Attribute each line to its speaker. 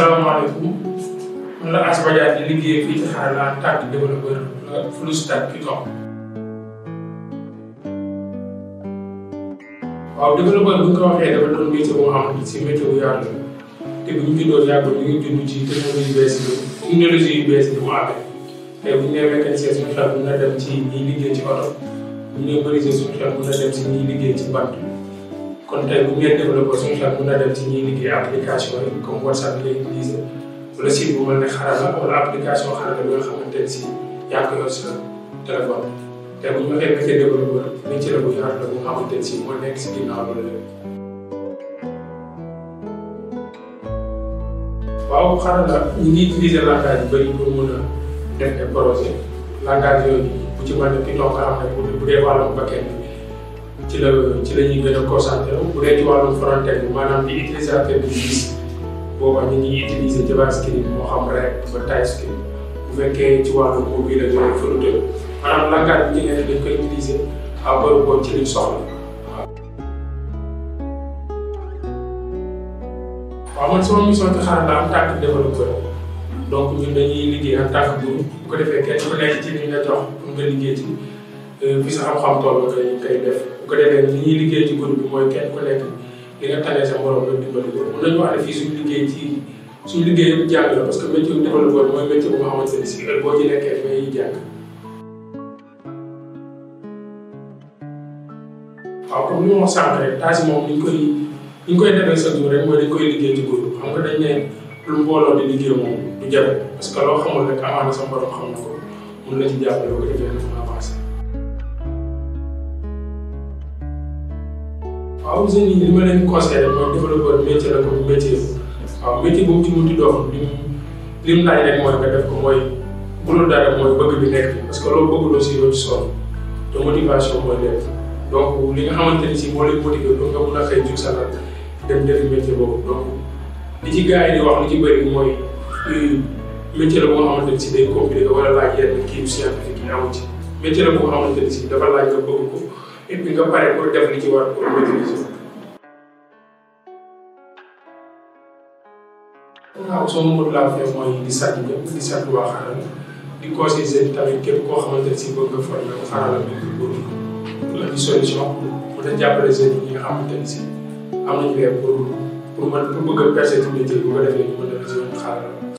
Speaker 1: asalaamaaleykum man la As Badiane di liggéey fii ci Xarala en tant que développeur full stack Python. waaw développeur bu ñu ko waxee dafa doon métier bu nga xamante si métier bu yaatu la te bu ñu juddoo yàggul ñu ngi dund ci technologie yu bees yi mu amee tey bu ñu nee mécanicien suñu xel mën na dem ci ñiy liggéey ci oto bu ñu nee menuisier suñu xel mën na dem ci ñiy liggéey ci bant. kon tey bu ñu nee développeur suñu xel mën na dem ci ñiy liggéey application yi comme WhatsApp ngay utiliser wala site bu mel ne Xarala wala application Xarala bi nga xamante ne si yaa ngi ko yor sa téléphone te bu ñu waxee métier développeur métier la bu yaatu la bu nga xamante ne si moo nekk si ginnaaw loolu lépp. waaw Xarala ñu ngi utiliser langage yu bëri pour mën a def des projets langage yooyu bu ci mel ne Python nga xam ne bu dee wàllum backend bi ci la ñuy gën a concentré bu dee ci wàllum front-end bi maanaam di utilisateur bi gis booba ñu ngi utiliser JavaScript moo xam React ba TypeScript bu fekkee ci wàllum mobile la ñuy front-end maanaam langage bi ci nekk dañ koy utiliser à bërëb boobu ci liñ soxla waaw man sama mission ci Xarala en tant que développeur donc ñun dañuy liggéey en tant que groupe bu ko defee kenn ku nekk ci li nga jox pour nga liggéey ci fi sa xam-xam toll nga koy def bu ko defee ni ñuy liggéey ci groupe bi mooy kenn ku nekk li nga tànnee sa morom nga dimbali ko mën nañu wax ne fii suñu liggéey yëpp jàng la parce que métier bu développeur mooy métier bu nga xamante ne si heure boo ci nekkee dafay jàng. waaw comme li ma wax sànq rek tâche moom ni ñu koy defee sa jour rek mooy dañ koy liggéey ci groupe xam nga dañ ne lu mbooloo di liggéey moom du jafe parce que loo xamul rek amaana sa borom xam na ko mun la ci jàppale bu ko defee na mën a avancé. waaw jeunes yi li ma leen conseillé mooy développeur métier la comme métier waaw métier bu mu ci munti doon lim laaj rek mooy nga def ko mooy bu loolu dara mooy bëgg bi nekk parce que loolu bëgguloo si yow ci sonn te motivation mooy lépp donc li nga xamante ni si moo leen motivé donc nga mun a xëy jug sa la dem defi métier boobu donc li ci gars yi di wax lu ci bëri mooy métier la bu nga xamante ni si day compliqué wala laaj yenn kii scientifique yi amu ci métier la bu nga xamante ni si dafa laaj nga bëgg ko et puis nga pare pour def li ci war pour maîtriser. waaw sama mot laa fee mooy di sant ñëpp di sant waa Xarala di conseiller tamit képp koo xamante ne si bëgg nga formé wu Xarala bi pour indi solution pour mën a jàppale jeunes yi nga xamante ne si am nañu leen pour bëgg a percer ci métier bu ko defee ñu mën a résoudre